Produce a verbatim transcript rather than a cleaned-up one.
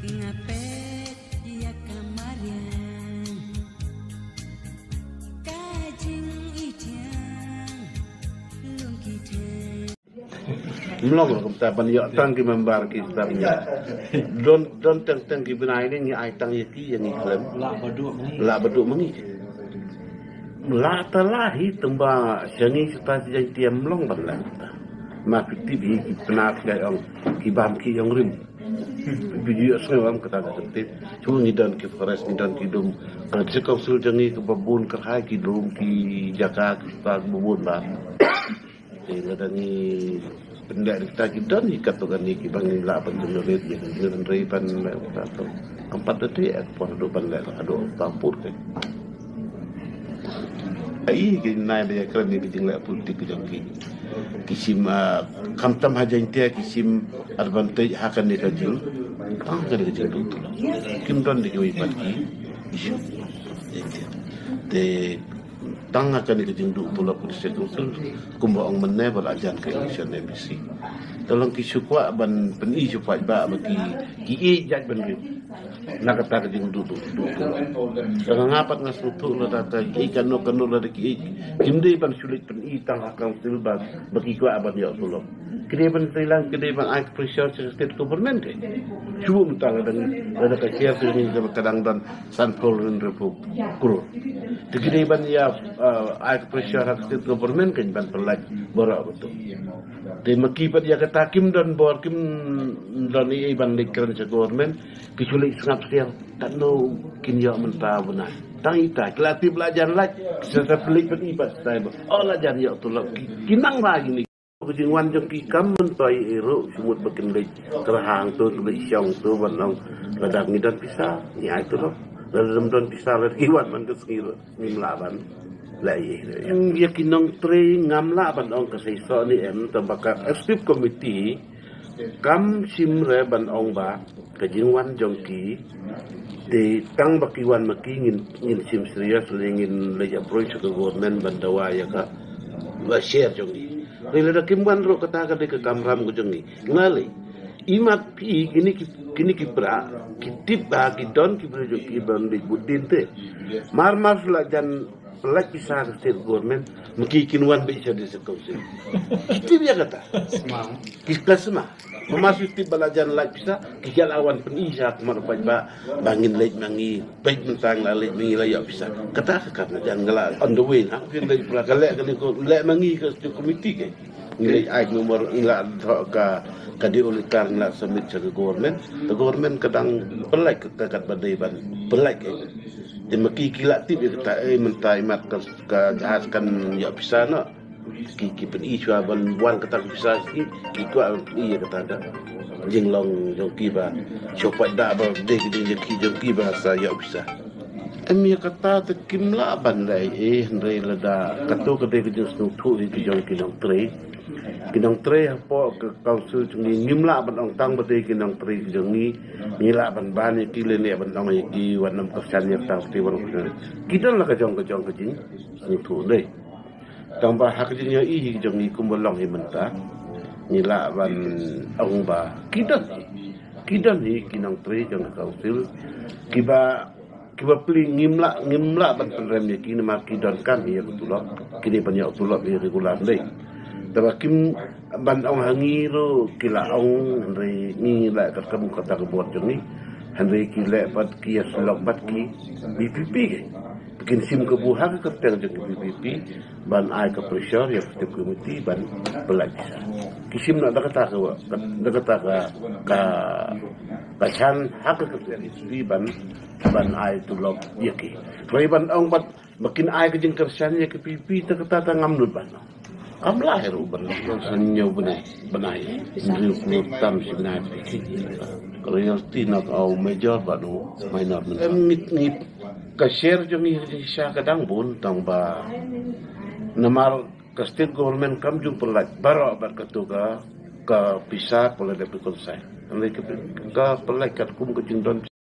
Nga peit ïa ka mariang, ka jingithiang, lung ki theng. Mlong ruh kumta ban ïoh tang ki member ki stad ngi. Don, don teng teng ki bnai ne ngi ai tang ïa ki ïa ngi khlem. Lah ba duh ma ngi. Lah ba duh ma ngi. Lah ta lah hi tang ba sha ngi sha ta sha Jaintia mlong ban lah ta. Ma phi tip hi ki pynat ka ong ki bam ki ong rim. Phi ju ïohsngew ym kata ka tip. Shu ngi don ki forest ngi don ki dum. Ka district council jong ngi kaba bun kyrhai ki dum ki jaka ki stad kaba bun ba. Te lada ngi pyndep kita ki don hi katto katne kiba ngi lah ban generate ïa ka jingïaid ban leh kata to. Kam pat da te ek por haduh ban leh haduh ba pur te. Ai ki nai da ïa kren ïa ka jingleh politik ka jong ki. Ki shim, ah, khamtam ha Jaintia ki shim advantage ha kane ka jing. Tang kane ka jingduh tulop. Kim don da kiwei pat ki issue. Te tang ha kane ka jingduh tulop ka district council kumba ong mynne ba la jan ka election M P C. Te long ki shu kwah ban pyni shu paidbah ba ki, ki ïeit jait ban rit na kata ka jingduh, duh, duh tulop. Te nga pat nga sngewthuh lada ka ïeit kano kano lada ki ïeit kim dei ban shu leit pyni tang ha council ba, ba ki kwah ban ïoh tulop. Ki dei ban treilang, ki dei ban ai pressure sha state government te. Shu mynta lada, lada ka share te ni ka dang don sanphew hynriewphew klur. Te ki dei ban ïa, uh, ai ka pressure ha ka state government kan ban pynlait baroh betul. Te ma ki pat ïa kata kim don bor, kim don ei ei ban leit kren sha government, ki shu leit sngap siang. Katno kin ïoh mynta bnai. Tang ita ki la tip la jan lait, ki sa sa pynleit pat i pat stai ba. Oh la jan ïoh tulop ki, ki nang ba ïa kine. Ka jingwan jong ki kam myntoi ei ruh shu mut ba kin leit kyrhang to, kin leit shong to ban ong lada ngi don pisa ngi ai tulop. Lada ym don pisa lada ki wan man ka sngi ruh ngim lah ban leh ei ei. Ïa ki nongtrei ngam lah ban ong ka seisoh ne em, tang ba ka executive committee kam shim re ban ong ba ka jingwan jong ki te tang ba ki wan ma ki ngin, ngin shim serious lane ngin leit approach ka government ban dawa ïa ka, ba share jong ki. Hynrei lada kim wan ruh kata ka dei ka kamram ka jong ngi. Nga lei, imat phi kine ki, kine ki pra ki tip ba ki don ki briew jong ki ban leit bud dien te. Mar mar la jan pynlait pisa ka state government, ma ki kin wan beit sha district council. Ki tip ïa kata. Ki kla sma. Mama shu tip ba la jan lait pisa, ki la wan pyni sha khmat u paidbah ba ngin leit ma ngi, peit mynta ngi la leit ma ngi la ïoh pisa. Kata ka kam la jan nga la on the way na, phin leit pla ka leh kane ko leh ma ngi ka state committee ke. Ngi leit ai member ngi la thoh ka, ka dei u letter ngi la submit sha ka government. Ka government ka dang pynlait ka, ka kat ba dei ban pynlait ke. Te ma ki ki la tip ïa kata, eh, mynta imat ka, ka jahaj kan ïoh pisa noh. Ki, ki pyni shuwa ban wan kata ka pisa ki, ki kwah ban pyni ïa kata ka jinglong jong ki ba shu pat da ba dei ki jingjia ki jong ki ba sa ïoh pisa. Em ïa kata te kim lah ban leh ei ei, hynrei lada kato ka dei ka jingsngewthuh ïa ki jong ki nongtrei. Ki nongtrei hapoh ka council jong ngi ngim lah ban ong tang ba dei ki nongtrei ki jong ngi. Ngi lah ban ban ïa ki lane ban ong ïa ki wat nym kyrshan ïa kata, wat nym kyrshan. Ki don la ka jong ka jong ka jingsngewthuh dei. Tang ba ha ka jingïohi hi jong ngi kumba long hi mynta, ngi lah ban ong ba ki don hi, ki don hi ki nongtrei jong ka council kiba, kiba plie ngim lah, ngim lah ban pynrem ïa ki namar ki donkam ïa ka tulop, ki dei ban ïoh tulop ïa regular dei. Tang ba kim ban ong ha ngi ruh ki la ong, hynrei ngi la katkam kata ka bor jong ngi, hynrei ki leh pat ki ïasyllok bad ki V P P ki. Kin shim kabu ha ka kyrteng jong ki V P P ban ai ka pressure ïa ka state committee ban pynlait pisa. Ki shim na da kata ka, da kata ka, ka, ka shan ha ka kyrteng V P P ban, ban ai tulop ïa ki. Hynrei ban ong bad ba kin ai ka jingkyrshan ïa ka V P P te kata te ngam nud ban ong. Kam lah ruh ban ong san ñiew bnai, bnai. Hynriew klur tam shi bnai. Ka royalty na ka u major bad u minor. Em ngi, ngi ka share jong ngi ha ka jingshisha ka dang bun tang ba namar ka state government kam ju pynlait baroh bad kato ka, ka pisa ka la dep reconcile. Hynrei ka, ka pynlait katkum ka jingdon